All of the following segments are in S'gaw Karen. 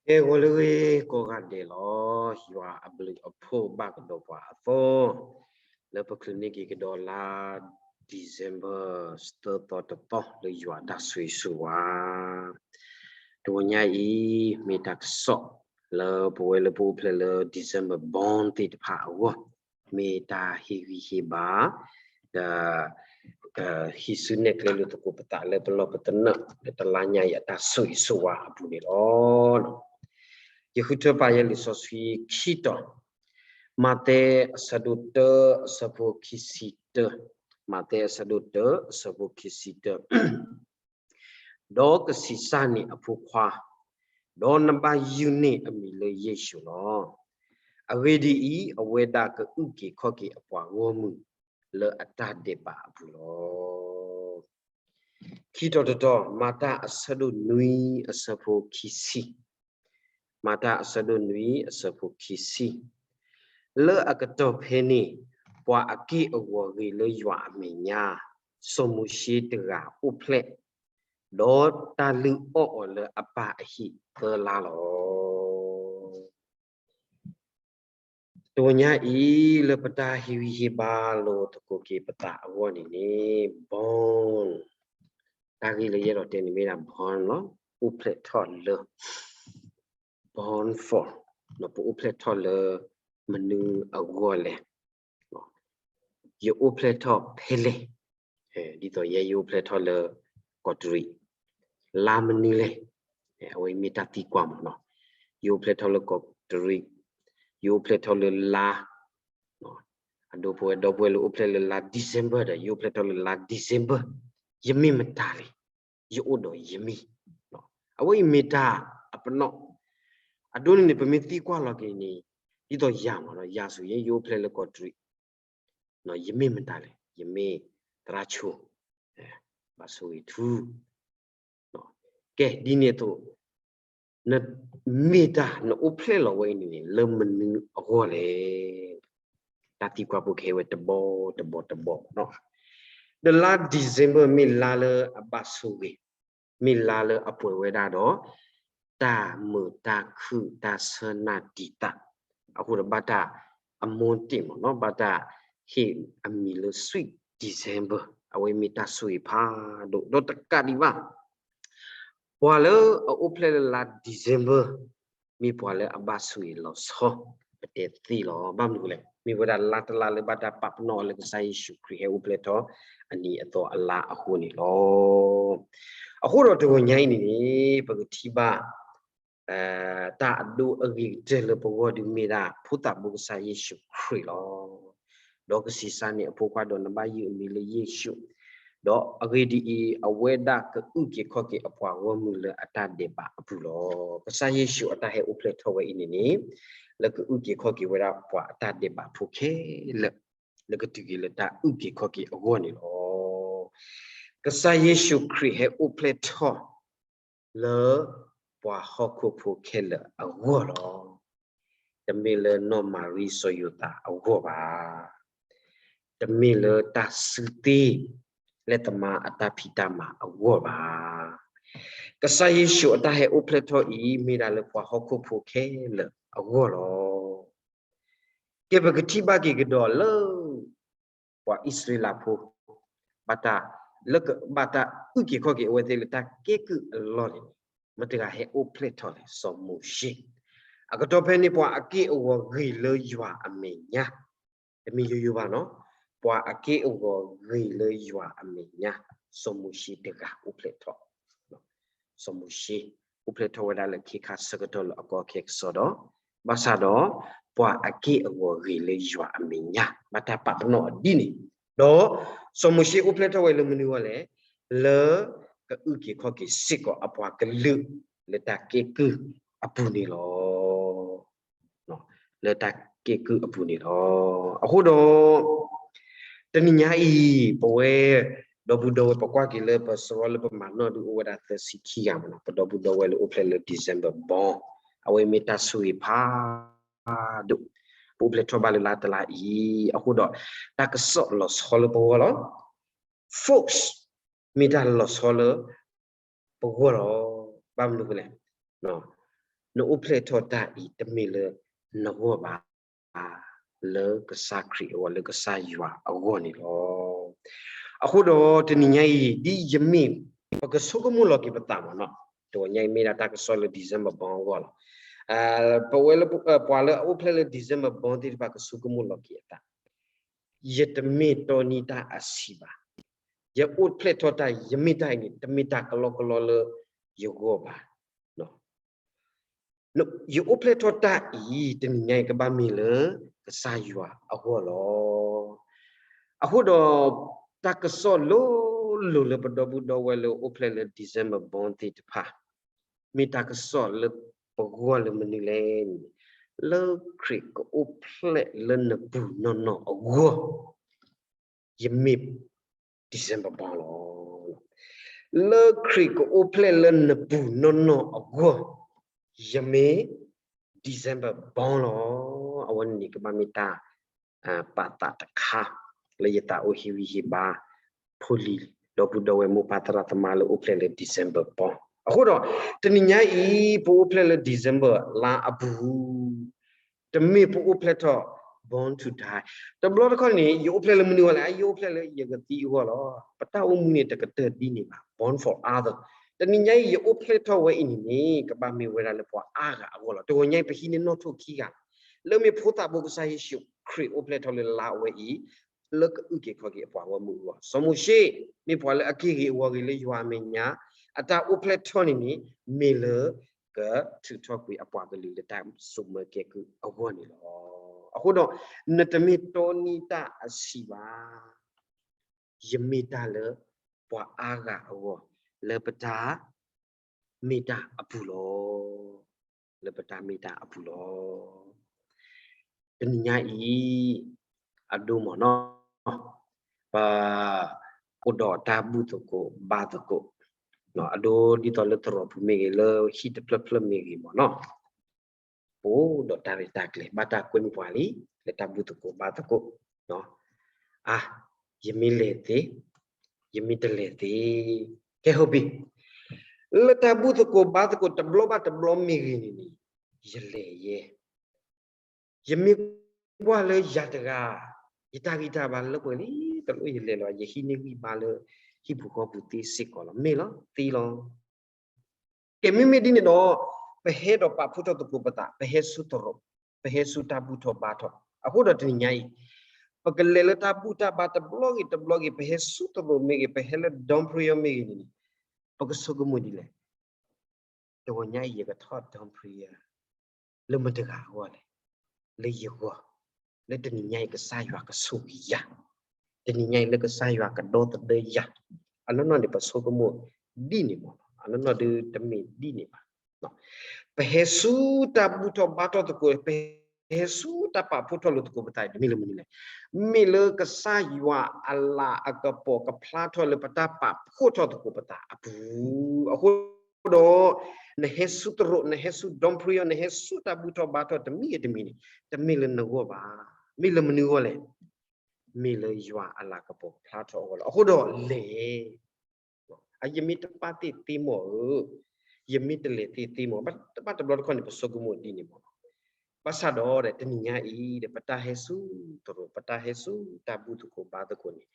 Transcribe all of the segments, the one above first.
ကဲ ဂီၤလၢအဂ့ၤကိးဂၤဒဲးလီၤ. ယွၤအဘျုးအဖှိၣ်ဘၣ်ကဒီးပှၤအသီ လၢပချုးန့ၢ်က့ၤကဒီးလါ December သၢသီတသီလၢယွၤတၢ်ဆိၣ်ဂ့ၤဆိၣ်ဝါ တဂီၤညါအံၤ မ့ၢ်တၢ်ကစီၣ်လၢပဝဲလၢပအိၣ်ဖျဲၣ်လၢ December born သ့ၣ်တဖၣ်အဂီၢ် မ့ၢ်တၢ်ဟ့ၣ်ဂံၢ်ဟ့ၣ်ဘါ ဒီး ဟံးစုနဲၣ်ကျဲလိာ်သကိးပသးလၢပလီၢ်ပသနၢၣ် လၢတလါညါအံၤအတၢ်ဆိၣ်ဂ့ၤဆိၣ်ဝါအပူၤန့ၣ်လီၤ. ယဃုထၢပာ်ယဲလံာ်စီဆှံခံတီၤ, မးသဲအဆၢဒိၣ်တၢ အဆၢဖိခံဆံတၢ, မးသဲအဆၢဒိၣ်တၢ အဆၢဖိခံဆံတၢ ဒီးကဆံးစၢ်န့ၢ်အဖိခွါ, ဒီးနဘၣ်ယုၢ်န့ၢ်အမံၤလၢယ့ၣ်ၡူးလီၤ. အဂ့ၢ်ဒ်အံၤ, အဝဲဒၣ်ကအုၣ်က့ၤခီၣ်က့ၤအပှၤဂီၢ်မုၢ်လၢအတၢ်ဒဲးဘးအပူၤလီၤ. ခံတီၤတတီၤ, မၤတၢ်အဆၢဒိၣ်နွံအဆၢဖိခံဆံ မၤတၢ်အဆၢဒိၣ်နွံအဆၢဖိခံဆံ, လၢအကတီၢ်ဖဲန့ၣ်, ပှၤအက့ၢ်အဂီၤဂ့ၤလၢယွၤအမဲာ်ညါ, စီၤမိၤၡ့တဂၤအိၣ်ဖျဲၣ်, ဒီးတၢ်လုၢ်အီၣ်အီၤလၢအပၢ်အဟံၣ်သၢလါလီၤ. တဂီၤညါအံၤ လၢပတၢ်ဟ့ၣ်ဂံၢ်ဟ့ၣ်ဘါလိာ်သကိးက့ၤပသးအဂီၢ်န့ၣ်န့ၣ် born တၢ်ဂ့ၢ်လၢယအဲၣ်ဒိးတဲန့ၣ်မ့ၢ်ဒၣ် born လီၤ. အိၣ်ဖျဲၣ်ထီၣ်လၢ born for ပအိၣ်ဖျဲၣ်ထီၣ်လၢမနုၤအဂီၢ်လဲၣ်. ယအိၣ်ဖျဲၣ်ထီၣ်ဖဲလဲၣ်. ဒ်သိးယဲယအိၣ်ဖျဲၣ်ထီၣ်လၢကီးတရံး လါမနုၤလဲၣ်. အဝဲမ့ၢ်တၢ်သံကွၢ်မးနီၤ. ယအိၣ်ဖျဲၣ်ထီၣ်လၢကီးတရံး, ယအိၣ်ဖျဲၣ်ထီၣ်လၢလါ, အဒိပဝဲဒီပုၢ်ဝဲၢ်လၢအိၣ်ဖျဲၣ်လၢလါ December ဒီး ယအိၣ်ဖျဲၣ်ထီၣ်လၢလါ December, ယမ့ၢ်မတၤလဲၣ်, ယအိၣ်ဒီးယမ့ၢ်. အဝဲအံၤမ့ၢ်တၢ်အပနီၣ်, အဒိန့ၣ်န့ၣ် ပမ့ၢ်သံကွၢ်လီၤက့ၤန့ၣ်, ဒ်သိးယၤမးနီၤ, ယၤဆူယဲ ယအိၣ်ဖျဲၣ်လၢကီးတရံး, ယမ့ၢ်မတၤလဲၣ်, ယမ့ၢ်သရၣ်ဆိ, ဘၣ်ဆိၣ်ဂ့ၤထူ ကဲ ဒ်န့ၣ်အသိး, နမ့ၢ်တၢ် နအိၣ်ဖျဲၣ်လီၤဝဲအံၤန့ၣ်န့ၣ် လၢမနုၤအဂီၢ်လဲၣ်. တၢ်သံကွၢ်ဖိကဟဲဝဲတဘီတဘီတဘီနီၤ. ဒီးလါ December မ့ၢ်လါလၢအဘၣ်ဆိၣ်ဂ့ၤ, မ့ၢ်လါလၢအပှဲၤဝဲဒၣ်ဒီး တၢ်မုာ်တၢ်ခုၣ်တၢ်ဆၢနၢ်တံာ်တာ်, အဃိဒီးဘၣ်တၢ်အမူတ့ၢ်မးနီၤ, ဘၣ်တၢ်ဟ့ၣ်အမံၤလၢ Sweet December, အဝဲမ့ၢ်တၢ်ဆိၣ်ဂ့ၤဖးဒိၣ်, ဒီးတကးဒံးဘၣ် ပှၤလၢအအိၣ်ဖျဲၣ်လၢလါ December မ့ၢ်ပှၤလၢအဘၣ်ဆိၣ်ဂ့ၤလီၤဆီ, ပတဲသ့လီၤ. ဘၣ်မနုၤလဲၣ်, မ့ၢ်ဝဲဒၣ်လါတလါလၢဘၣ်တၢ်ပာ်ပနီၣ်အီၤလၢကစၢ်ယ့ၣ်ၡူးခရံာ်ဟဲအိၣ်ဖျဲၣ်ထီၣ်အနံၤအသီအလါအဃိန့ၣ်လီၤ. အဃိဒီးတဂီၤညါအံၤန့ၣ်န့ၣ် ပကထံၣ်ဘၣ် တၢ်အဒိအဂ့ၤကတၢၢ်လၢပဂီၢ်ဒုးမ့ၢ်ဒၣ် ဖိသၣ်ဘိကစၢ်ယ့ၣ်ၡူးခရံာ်လီၤ. ဒီးကဆံးစၢ်န့ၢ်အဖိခွါဒီးနဘၣ်ယုၢ်အမံၤလၢယ့ၣ်ၡူး, ဒီးအဂ့ၢ်ဒ်အံၤ, အဝဲဒၣ်ကအုၣ်က့ၤခီၣ်က့ၤအပှၤဂီၢ်မုၢ်လၢအတၢ်ဒဲးဘးအပူၤလီၤ. ကစၢ်ယ့ၣ်ၡူးအတၢ်ဟဲအိၣ်ဖျဲၣ်ထီၣ်ဝဲအံၤန့ၣ်န့ၣ်, လၢကအုၣ်က့ၤခီၣ်က့ၤဝဲဒၣ်ပှၤအတၢ်ဒဲးဘးဖိခဲလၢာ်, လၢကတုၤက့ၤလၢတၢ်အုၣ်က့ၤခီၣ်က့ၤအဂီၢ်န့ၣ်လီၤ. ကစၢ်ယ့ၣ်ၡူးခရံာ်ဟဲအိၣ်ဖျဲၣ်ထီၣ် လၢပှၤဟီၣ်ခိၣ်ဖိခဲလၢာ်အဂီၢ်လီၤ. တမ့ၢ်လၢနီၢ်မၤရံစီၤယိၤသးအဂီၢ်ဘၣ်. တမ့ၢ်လၢတၢ်စုသ့ လၢသမါအတၢ်ဖံးတၢ်မၤအဂီၢ်ဘၣ်. ကစၢ်ယ့ၣ်ၡူးအတၢ်ဟဲအိၣ်ဖျဲၣ်ထီၣ်အံၤ မ့ၢ်ဒၣ်လၢပှၤဟီၣ်ခိၣ်ဖိခဲလၢာ်အဂီၢ်လီၤ. ကဲပကထံၣ်ဘၣ်က့ၤကဒီးလၢ ပှၤအံၣ်စရ့လးဖိ ဘၣ်တၢ် လၢကဘၣ်တၢ်အုၣ်က့ၤခီၣ်က့ၤအဝဲသ့ၣ်လၢတၢ်ကဲကုၢ်အလီၢ်န့ၣ်, မတၤတဂၤဟဲအိၣ်ဖျဲၣ်ထီၣ်လဲၣ်, စီၤမိၤၡ့. အကတီၢ်ဖဲန့ၣ် ပှၤအက့ၢ်အဂီၤဂ့ၤလၢယွၤအမဲာ်ညါ, တမ့ၢ်ယိယိဘၣ်နီၤ, ပှၤအက့ၢ်အဂီၤဂ့ၤလၢယွၤအမဲာ်ညါ, စီၤမိၤၡ့တဂၤအိၣ်ဖျဲၣ်ထီၣ် စီၤမိၤၡ့ အိၣ်ဖျဲၣ်ထီၣ်ဝဲဒၣ်လၢခ့ခါဆၢကတီၢ်လၢအကီအခဲကစီဒီး, ဘၣ်ဆၣ်ဒီး ပှၤအက့ၢ်အဂီၤဂ့ၤလၢယွၤအမဲာ်ညါ, ဘၣ်တၢ်ပာ်ပနီၣ်အီၤဒ်န့ၣ်, ဒီးစီၤမိၤၡ့အိၣ်ဖျဲၣ်ထီၣ်ဝဲလၢမနုၤအဂီၢ်လဲၣ်, လၢကအုၣ်က့ၤခီၣ်က့ၤစ့ၢ်ကီးအပှၤကလုာ် လၢတၢ်ကဲကုၢ်အပူၤန့ၣ်လီၤ. လၢတၢ်ကဲကုၢ်အပူၤန့ၣ်လီၤ. အဃိဒီး တနံၤညါအံၤ ပဝဲ ဒီပုၢ်ဒီဝဲၢ်ပကွၢ်က့ၤလၢပစရီလၢပမၤနီၣ်ဒုးအိၣ်ဝဲဒၣ်သၢဆံခံဂၤမးနီၤ, ပဒီပုၢ်ဒီဝဲၢ်လၢအိၣ်ဖျဲၣ်လၢ December born, အဝဲမ့ၢ်တၢ်ဆိၣ်ဂ့ၤဖးဒိၣ်, ပအိၣ်ဖျဲၣ်ထီၣ်ဘၣ်လၢလါတလါအံၤ, အဃိဒီး တၢ်ကစီၣ်လီၤဆီလၢပဂီၢ်လီၤ. Fox မ့ၢ်တၢ်လီၤဆီလၢ ပဂီၢ်လီၤ. ဘၣ်မနုၤလဲၣ်, နအိၣ်ဖျဲၣ်ထီၣ်တၢ်အံၤ တမ့ၢ်လၢနဂီၢ်ဘၣ်, လၢကစၢ်ခရံာ်အဂီၢ် လၢကစၢ်ယွၤအဂီၢ်န့ၣ်လီၤ. အဃိဒီးတနံၤညါအံၤ ဒ်ယမ့ၢ် ပကဆိကမိၣ်လီၤက့ၤပသးမ့ၢ်နီၤ, တနံၤညါအံၤမ့ၢ်ဒၣ်တၢ်ကစီၣ်လၢ December born အဂီၢ်လီၤ. ပဝဲလၢ ပှၤလၢအအိၣ်ဖျဲၣ်လၢ December born သ့ၣ်တဖၣ်ကဆိကမိၣ်လီၤက့ၤအသး, ယတမ့ၢ်တီနံၤတၢ်အဆံးဘၣ်. ယအိၣ်ဖျဲၣ်ထီၣ်တၢ် ယမ့ၢ်တၢ်အံၤန့ၣ် တမ့ၢ်တၢ်ကလီကလီလၢယဂီၢ်ဘၣ်. ယအိၣ်ဖျဲၣ်ထီၣ်တၢ်အံၤ တနံၤညါအံၤကဘၣ်မ့ၢ်လၢကစၢ်ယွၤအဂီၢ်လီၤ. အဃိဒီး တၢ်ကစီၣ်လိၤလိၤလၢပဒီပုၢ်ဒီဝဲၢ်လၢအိၣ်ဖျဲၣ်လၢ December born သ့ၣ်တဖၣ် မ့ၢ်တၢ်ကစီၣ်လၢပဂီၢ်လၢမနုၤလဲၣ်န့ၣ်, လၢခရံာ်ကအိၣ်ဖျဲၣ်လၢနပူၤနီၢ်နီၢ်အဂီၢ် ယမ့ၢ် December born လီၤ. လၢခရံာ်ကအိၣ်ဖျဲၣ်လၢနပူၤနီၢ်နီၢ်အဂီၢ် ယမ့ၢ် December born လီၤ. အဝဲန့ၣ်န့ၣ် ကဘၣ်မ့ၢ်တၢ် ပာ်သးတခါ လၢယသးအိၣ်ဟ့ၣ်ဂံၢ်ဟ့ၣ်ဘါ ဖိလံၤ ဒီပုၢ်ဒီဝဲၢ်မိၢ်ပၢ်သရၣ်သမါလၢအိၣ်ဖျဲၣ်လၢ December born အဃိဒီး တနံၤညါအံၤ ပအိၣ်ဖျဲၣ်လၢ December လါအပူၤ တမ့ၢ်ပအိၣ်ဖျဲၣ်ထီၣ် born to die. တဘျီတခီၣ်န့ၣ် ယအိၣ်ဖျဲၣ်လၢမနုၤအဂီၢ်လဲၣ်, ယအိၣ်ဖျဲၣ်လၢယကသံအဂီၢ်လီၤ. ပတၢ်အိၣ်မူန့ၣ် တကတၢၢ်ဒ်န့ၣ်ဘၣ်, born for other. တနံၤညါအံၤ ယအိၣ်ဖျဲၣ်ထီၣ်ဝဲအံၤန့ၣ်န့ၣ် ကဘၣ်မ့ၢ်ဝဲဒၣ်လၢပှၤအါဂၤအဂီၢ်လီၤ. တဂီၤညါအံၤ ပဟံးန့ၢ်နီၣ်ထိၣ်ခံဂၤ လၢမ့ၢ်ဖိသၣ်ဖိကစၢ်ယ့ၣ်ၡူးခရံာ်အိၣ်ဖျဲၣ်ထီၣ်လၢလါဝဲအံၤ လၢကအုၣ်က့ၤခီၣ်က့ၤအပှၤဂီၢ်မုၢ်အဂီၢ်, စီၤမိၤၡ့ မ့ၢ်ပှၤလၢအက့ၢ်ဂ့ၤအဂီၤဂ့ၤလၢယွၤအမဲာ်ညါ, အတၢ်အိၣ်ဖျဲၣ်ထီၣ်န့ၣ်န့ၣ် မ့ၢ်လၢကထုးထီၣ်ကွံာ်အပှၤကလုာ်လၢတၢ်စိာ်မၢကဲကုၢ်အဂီၢ်န့ၣ်လီၤ. အဃိဒီး နတမ့ၢ်တီနံၤတၢ်အဆံးဘၣ်. ယမ့ၢ်တၢ်လၢပှၤအါဂၤအဂီၢ် လၢပတၢ်မ့ၢ်တၢ်အပူၤလီၤ. လၢပတၢ်မ့ၢ်တၢ်အပူၤလီၤ. တနံၤညါအံၤ အဒိမ့ၢ်နီၤ ပအိၣ်ဒီးတၢ်ဘူၣ်သကိးဘါသကိး, အဒိဒ်သိးလၢသရိာ်ပူၤမ့ၢ်ဂ့ၤ လၢဟံၣ်တဖျၢၣ်ဖျၢၣ်မ့ၢ်ဂ့ၤမ့ၢ်နီၤ ပအိၣ်ဒီးတၢ်ရဲၣ်တၢ်ကျဲၤ ဘၣ်တၢ်ကွဲမုာ်ပှၤလံ လၢတၢ်ဘူၣ်သကိးဘါသကိး, အါ ယမ့ၢ်လဲၤသ့, ယမ့ၢ်တလဲၤသ့, ကဲ ဟုတ်ပြီ, လၢတၢ်ဘူၣ်သကိးဘါသကိးတဘျီဘၣ်တဘျီမ့ၢ်ဂ့ၤန့ၣ်န့ၣ် ယလဲၤယဲ ယမ့ၢ်ကွၢ်လၢယၤတဂၤ ယတၢ်ဂံၢ်တၢ်ဘါလၢပှဲၤလံ တလိၣ်ယလဲၤလီၤ ယဟံးန့ၢ်ဂံၢ်ဘါလၢ ဟံၣ်ပူၤဃီပူၤသ့စ့ၢ်ကီးလီၤ မ့ၢ်လီၤ သ့လီၤ. ကဲ မ့မ့ၢ်ဒ်န့ၣ်ဒီး ပဟဲဒီးပာ်ဖှိၣ်ထီၣ်သကိးပသး ပဟဲဆူတရိး ပဟဲဆူတၢ်ဘူၣ်ထီၣ်ဘါထီၣ် အဃိဒီးတနံၤညါအံၤ ပကလဲၤလၢတၢ်ဘူၣ်တၢ်ဘါတဘျီဂ့ၤတဘျီဂ့ၤ ပဟဲဆူတရိးမ့ၢ်ဂ့ၤ ပဟဲလၢ Don Prior မ့ၢ်ဂ့ၤန့ၣ်န့ၣ် ပကဆိကမိၣ်ဒ်လဲၣ် တဂီၤညါအံၤ ယကထီၣ် Don Prior လၢမတၤတဂၤအဂီၢ်လဲၣ်, လၢယဂီၢ်, လၢတနံၤညါအံၤ ကစၢ်ယွၤကဆိၣ်ဂ့ၤယၤ, တနံၤညါအံၤ လၢကစၢ်ယွၤကဒီသဒၢယၤ, အနီၢ်နီၢ်န့ၣ် ပဆိကမိၣ်ဒ်န့ၣ်မ့ၢ်နီၤ, အနီၢ်နီၢ်ဒုးတမ့ၢ်ဒ်န့ၣ်ဘၣ်. ပဟဲဆူတၢ်ဘူၣ်ထီၣ်ဘါထီၣ်သကိး, ပဟဲဆူတၢ်ပာ်ဖှိၣ်ထီၣ်လိာ်သကိးပသးအံၤ တမ့ၢ်လၢမနုၤလဲၣ်, မ့ၢ်လၢကစၢ်ယွၤအလၤအကပီၤကဖျါထီၣ်လၢပတၢ်ပာ်ဖှိၣ်ထီၣ်သကိးပသးအပူၤ, အဃိ ဒီး နဟဲဆူတရိး နဟဲဆူ Don Prior နဟဲဆူတၢ်ဘူၣ်ထီၣ်ဘါထီၣ်တမံၤဂ့ၤတမံၤန့ၣ် တမ့ၢ်လၢနဂီၢ်ဘၣ်. မ့ၢ်လၢမနုၤဂီၢ်လဲၣ်, မ့ၢ်လၢယွၤအလၤကပီၤဖျါထီၣ်အဂီၢ်လီၤ. အဃိဒီးလဲၤ, ယမ့ၢ်တပာ်သ့ၣ်သ့မ့ၢ်ဧၢ, ယမ့ၢ်တလဲၤသ့ၣ်သ့မ့ၢ်, တဘၣ်တဘျီတခီၣ်န့ၣ် ပဆိကမိၣ်ဒ်န့ၣ်မ့ၢ်, ဘၣ်ဆၣ်ဒီးတနံၤညါအံၤ ပတၢ်ဟဲဆူတရိး ပတၢ်ဟဲဆူတၢ်ဘူၣ်သကိးဘါသကိးန့ၣ်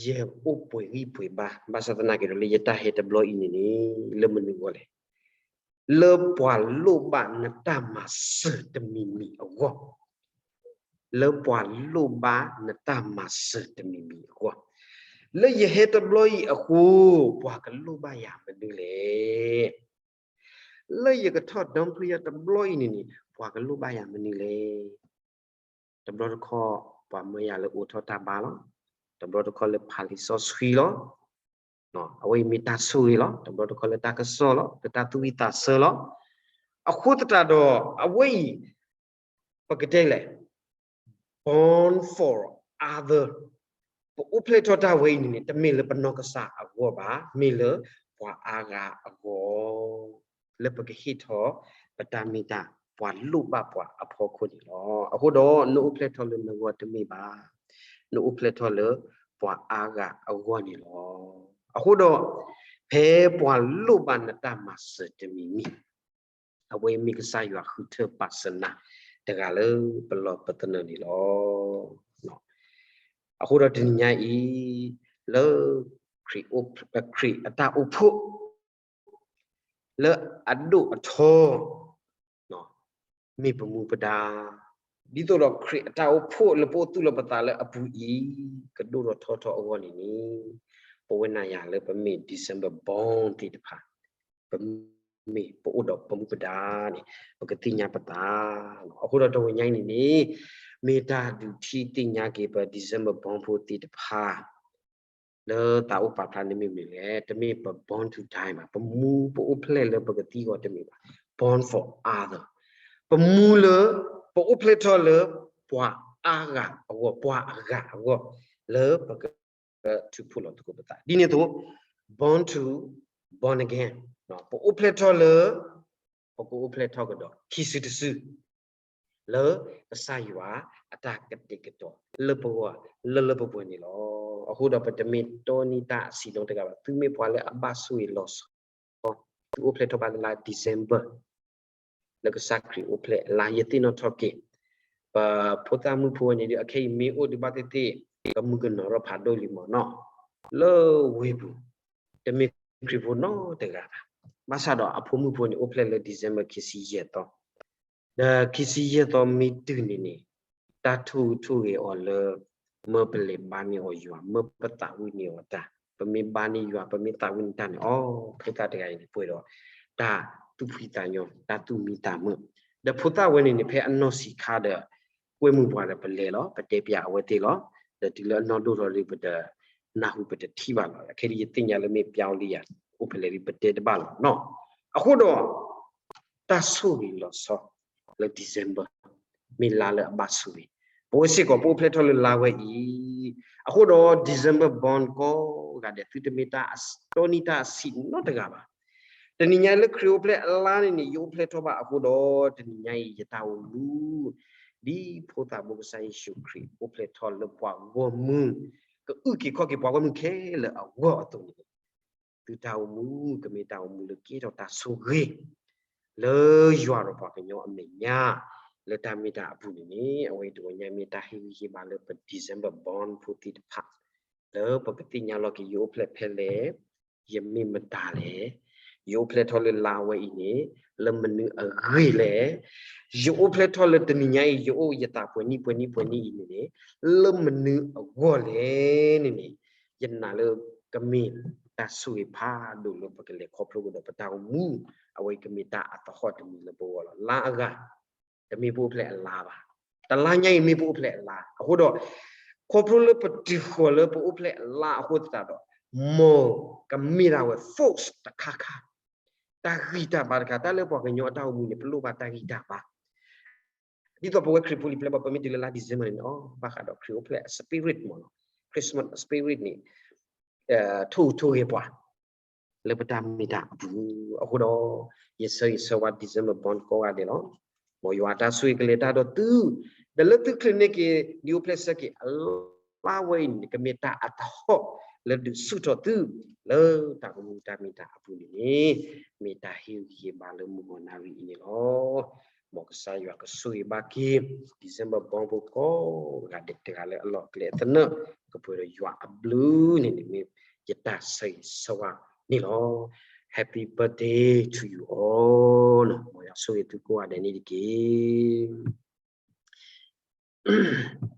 ယအိၣ်ပှဲၤဂံၢ်ပှဲၤဘါ, ဘၣ်ဆၣ်သနာ်က့ဒီး လၢယတၢ်ဟဲတဘျီအံၤန့ၣ်န့ၣ် လၢမနုၤအဂီၢ်လဲၣ်, လၢပှၤလိၣ်ဘၣ်နတၢ်မၤစၢၤတမံၤမံၤအဂီၢ်, လၢပှၤလိၣ်ဘၣ်နတၢ်မၤစၢၤတမံၤမံၤအဂီၢ်, လၢယဟဲတဘျီအံၤအဃိ ပှၤကလိၣ်ဘၣ်ယၤမနုၤလဲၣ် လၢယကထီၣ် Don Prior တဘျီအံၤန့ၣ်န့ၣ် ပှၤကလိၣ်ဘၣ်ယၤမနုၤလဲၣ်. တဘျီတခီၣ် ပှၤမၢယၤလၢအိးထီၣ်တၢ်ဘါလီၤ. တဘျီတခီၣ်လၢဖးလံာ်စီဆှံလီၤ. အဝဲအံၤမ့ၢ်တၢ်ဆိၣ်ဂ့ၤလီၤ. တဘျီတခီၣ်လၢတၢ်ကစီၣ်လီၤ. လၢတၢ်သူၣ်ဝံၣ်သးဆၢလီၤ. အဃိသတးဒီး အဝဲအံၤ ပကတဲလဲၣ် born for other, ပအိၣ်ဖျဲၣ်ထီၣ်တၢ်ဝဲအံၤန့ၣ်န့ၣ် တမ့ၢ်လၢပနီၢ်ကစၢ်အဂီၢ်ဘၣ်, မ့ၢ်လၢပှၤအါဂၤအဂီၢ်, လၢပကဟ့ၣ်ထီၣ်ပတၢ်မ့ၢ်တၢ် ပှၤလိၣ်ဘၣ်ပှၤအဖီခိၣ်န့ၣ်လီၤ. အဃိဒီး နအိၣ်ဖျဲၣ်ထီၣ်လၢနဂီၢ်တမ့ၢ်ဘၣ်, နအိၣ်ဖျဲၣ်ထီၣ်လၢပှၤအါဂၤအဂီၢ်န့ၣ်လီၤ. အဃိဒီး ဖဲပှၤလိၣ်ဘၣ်နတၢ်မၤစၢၤတမံၤမံၤ အဝဲအံၤမ့ၢ်ကစၢ်ယွၤဃုထၢပာ်စနၢၤတဂၤလၢပလီၢ်ပသနၢၣ်န့ၣ်လီၤ. အဃိဒီးတနံၤညါအံၤ လၢ ခရံာ်အတၢ်အိၣ်ဖှိၣ် လၢအဒိၣ်အထီ မ့ၢ်ပမူပဒါ, ဒ်သိးဒီးခရံာ်အတၢ်အိၣ်ဖှိၣ်လၢပအိၣ်သူၣ်လီၤပသးလၢအပူၤအံၤ ကဒိၣ်ထီၣ်ထီထီၣ်အဂီၢ်န့ၣ်န့ၣ် ပဝဲနၤယၤလၢပမ့ၢ် December born သ့ၣ်တဖၣ် ပမ့ၢ်ပအိၣ်ဒီးပမူပဒါန့ၣ် ပကသ့ၣ်ညါပသးလီၤ. အဃိဒီးတဝဲညါအံၤန့ၣ်န့ၣ် မ့ၢ်တၢ်ဒုးထံၣ်သ့ၣ်ညါက့ၤပ December born ဖိသ့ၣ်တဖၣ် လၢသးအိၣ်ပာ်ဖျါန့ၣ်မ့ၢ်မနုၤလဲၣ်, တမ့ၢ်ပ born to die ဘၣ်, ပမူပအိၣ်ဖျဲၣ်လၢပကသံအဂီၢ်တမ့ၢ်ဘၣ်, born for other, ပမူလၢ ပအိၣ်ဖျဲၣ်ထီၣ်လၢပှၤအါဂၤအဂီၢ်, ပှၤအဂၤအဂီၢ် လၢပကထုးဖှိၣ်လီၤသကိးပသး, ဒ်န့ၣ်အသိး born to born again, ပအိၣ်ဖျဲၣ်ထီၣ်လၢ ပကအိၣ်ဖျဲၣ်ထီၣ်ကဒီး ခံစုတစု လၢကစၢ်ယွၤအတၢ်ကတဲာ်ကတီၤလၢပဂီၢ်လၢလၢပှဲၤပှဲၤန့ၣ်လီၤ. အဃိဒီးပတမ့ၢ်တိၢ်န့ၢ်တၢ်အဆံးနီတဂၤဘၣ်, သုမ့ၢ်ပှၤလၢအဘၣ်ဆိၣ်ဂ့ၤလီၤဆီ, သုအိၣ်ဖျဲၣ်ထီၣ်ဘၣ်လၢလါ December လၢကစၢ်ခရံာ်အိၣ်ဖျဲၣ်အလါ, ယသ့ၣ်နီၣ်ထီၣ်က့ၤ ပဖိသၣ်မုၣ်ဖိဝဲန့ၣ်ဒီး အခဲအံၤမ့ၢ်အိၣ်ဒံးဘၣ်သ့ၣ်သ့ၣ် ကမုၢ်ကနီၤထီၣ်ဖးဒိၣ်လံမ့ၢ်နီၤ, လၢဝ့ၢ်ပူၤ တမ့ၢ်ခရံာ်ဖိနီတဂၤဘၣ်. ဘၣ်ဆၣ်ဒီးအဖိမုၣ်ဖိန့ၣ်အိၣ်ဖျဲၣ်လၢ December ခံဆံယဲၢ်သီ, ဒီးခံဆံယဲၢ်သီမ့ၢ်တုၤန့ၣ်န့ၣ် တၢ်ထိၣ်ဟူးထိၣ်ဂဲၤအီၤလၢ မၢပလဲၤဘါန့ၢ်အီၤယွၤ, မၢပသးဝံၣ်န့ၢ်အီၤတၢ်, ပမ့ၢ်ဘါန့ၢ်ယွၤ ပမ့ၢ်သးဝံၣ်န့ၢ်တၢ်န့ၣ် အိ ဖိသၣ်တဂၤအံၤန့ၣ် ပှဲၤဒီးတၢ်သူၣ်ဖှံသးညီ တၢ်သူၣ်မံသးမုာ်, ဒီးဖိသၣ်ဝဲန့ၣ်န့ၣ် ဖဲအနီၢ်ဆံးခါဒီး ကွဲမုာ်ပှၤဒီး ပလဲၤလီၤ ပတဲပၠးအဝဲသ့ၣ်လီၤ. ဒီးတုၤလၢအနီၢ်ဒိၣ်ထီၣ်ဒီး ပတနၢ်ဟူပတထံၣ်ဘၣ်လီၤ. ခဲအံၤယသ့ၣ်ညါလၢမ့ၢ်ပျီလံယၤ အိၣ်ဖဲလဲၣ်ဒီး ပတဲတဘၣ်လီၤနီၤ. အဃိဒီး တၢ်ဆိၣ်ဂ့ၤလီၤဆီလၢ December မ့ၢ်လါလၢအဘၣ်ဆိၣ်ဂ့ၤ, ပဝဲစ့ၢ်ကီး ပအိၣ်ဖျဲၣ်ထီၣ်လၢလါဝဲအံၤ, အဃိဒီး December born ကိးဂၤဒဲး သုတမ့ၢ်တၢ်တိၢ်န့ၢ်တၢ်အဆံးနီတဂၤဘၣ်. တနံၤညါအံၤလၢခရံာ်အိၣ်ဖျဲၣ်အလါန့ၣ်န့ၣ် ယအိၣ်ဖျဲၣ်ထီၣ်ဘၣ်အဃိဒီး တနံၤညါအံၤယတၢ်အိၣ်မူ ဒ်ဖိသၣ်ဘိကစၢ်ယ့ၣ်ၡူးခရံာ်အိၣ်ဖျဲၣ်ထီၣ်လၢပှၤဂီၢ်မုၢ် ကအုၣ်က့ၤခီၣ်က့ၤပှၤဂီၢ်မုၢ်ခဲလၢာ်အဂီၢ်အသိးန့ၣ် သုတၢ်အိၣ်မူ ကမ့ၢ်တၢ်အိၣ်မူလၢကဲထီၣ်တၢ်ဆိၣ်ဂ့ၤ လၢယွၤဒီးပှၤကညီအမဲာ်ညါ လၢတၢ်မ့ၢ်တၢ်အပူၤန့ၣ်န့ၣ် အဝဲအံၤတဝဲညါမ့ၢ်တၢ်ဟ့ၣ်ဂံၢ်ဟ့ၣ်ဘါလၢပ December born ဖိသ့ၣ်တဖၣ် လၢပကသ့ၣ်ညါလီၤက့ၤ ယအိၣ်ဖျဲၣ်ဖဲလဲၣ်, ယမ့ၢ်မတၤလဲၣ်, ယအိၣ်ဖျဲၣ်ထီၣ်လၢလါဝဲအံၤန့ၣ် လၢမနုၤအဂ့ၢ်လဲၣ်, ယအိၣ်ဖျဲၣ်ထီၣ်လၢတနံၤညါအံၤ ယအိၣ်ယသးပှဲၤနံၣ်ပှဲၤနံၣ်ပှဲၤနံၣ်အံၤန့ၣ်န့ၣ် လၢမနုၤအဂီၢ်လဲၣ်န့ၣ်န့ၣ် ယနာ်လၢကမ့ၢ်တၢ်ဆိၣ်ဂ့ၤဖးဒိၣ်လၢပကလဲၤခီဖျိကဒီးပတၢ်အိၣ်မူ, အဝဲအံၤကမ့ၢ်တၢ်အသဟီၣ်တမံၤလၢပဂီၢ်လီၤ. လါအဂၤ တမ့ၢ်ပအိၣ်ဖျဲၣ်အလါဘၣ်. တလါညါအံၤမ့ၢ်ပအိၣ်ဖျဲၣ်အလါ. အဃိဒီး ခီဖျိလၢပတုၤဃီၤလၢပအိၣ်ဖျဲၣ်အလါအဃိသတးဒီး မ်ကမ့ၢ်ဒၣ်ဝဲ force တခါခါ, တၢ်ဂံၢ်တၢ်ဘါတခါ, တၢ်လၢပှၤကညီအတၢ်အိၣ်မူန့ၣ် ပလိၣ်ဘၣ်တၢ်ဂံၢ်တၢ်ဘါ ဒ်သိးပဝဲခရံာ်ဖိလံၤပျဲၢ်ဘၣ် ပမ့ၢ်တုၤလၢလါ December န့ၣ်န့ၣ် အဘၣ်ဃးဒီးခရံာ်အိၣ်ဖျဲၣ်အ spirit မ့ၢ်နီၤ, Christmas spirit န့ၣ် ထိၣ်ဟူးထိၣ်ဂဲၤပှၤ လၢပတၢ်မ့ၢ်တၢ်အပူၤ. အဃိဒီး ယဆၢဂ့ၤဆၢဝါ December born ကိးဂၤဒဲးလီၤ. မ်ယွၤအတၢ်ဆိၣ်ဂ့ၤကလဲၤတၢ်ဒီးသု, ဒီးလၢသုချုးန့ၢ်က့ၤ ဒ်အိၣ်ဖျဲၣ်ဆၢက့ၤအလါဝဲအံၤန့ၣ် ကမ့ၢ်တၢ်အသဟီၣ်လၢဒုးဆူၣ်ထီၣ်သု လၢတၢ်အိၣ်မူတၢ်မ့ၢ်တၢ်အပူၤန့ၣ်န့ၣ် မ့ၢ်တၢ်ဟ့ၣ်ဂံၢ်ဟ့ၣ်ဘါလၢမုၢ်ဂီၤနၣ်ရံၣ်အံၤန့ၣ်လီၤ. မ်ကစၢ်ယွၤကဆိၣ်ဂ့ၤဘၣ်က့ၤ December born ဖိကိးဂၤဒဲးတဂၤလၢအလီၢ်အကျဲအသနၢၣ် ကပှဲၤဒီးယွၤအဘျုးန့ၣ်န့ၣ် မ့ၢ်ယတၢ်ဆၢဂ့ၤဆၢဝါန့ၣ်လီၤ. Happy birthday to you all နီၤ. မ်ယွၤဆိၣ်ဂ့ၤသုကိးဂၤဒဲးန့ၣ်တက့ၢ်.